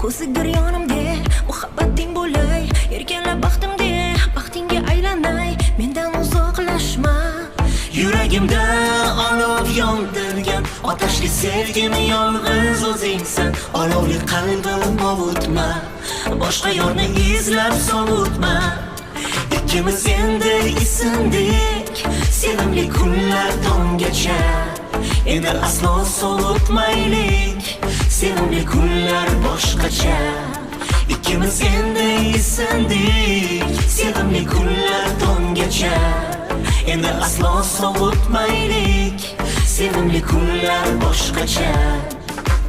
Ko'zi giryonimda muhabbating bo'lay, erkalab baxtimda, baxtingga aylanay, mendan uzoqlashma. Yuragimda olov yondirgan otashli sevgim yolg'iz o'zingsan. Olovli qalbim ovutma, boshqa yorni izlab sovutma. Ikkimiz endi isindik, sevimli kunlar tonggacha. Endi aslo sovutmaylik, sevimli kunlar boshqacha. Ikkimiz endi isindik, sevimli kunlar tonggacha. Endi aslo sovutmaylik, sevimli kunlar boshqacha.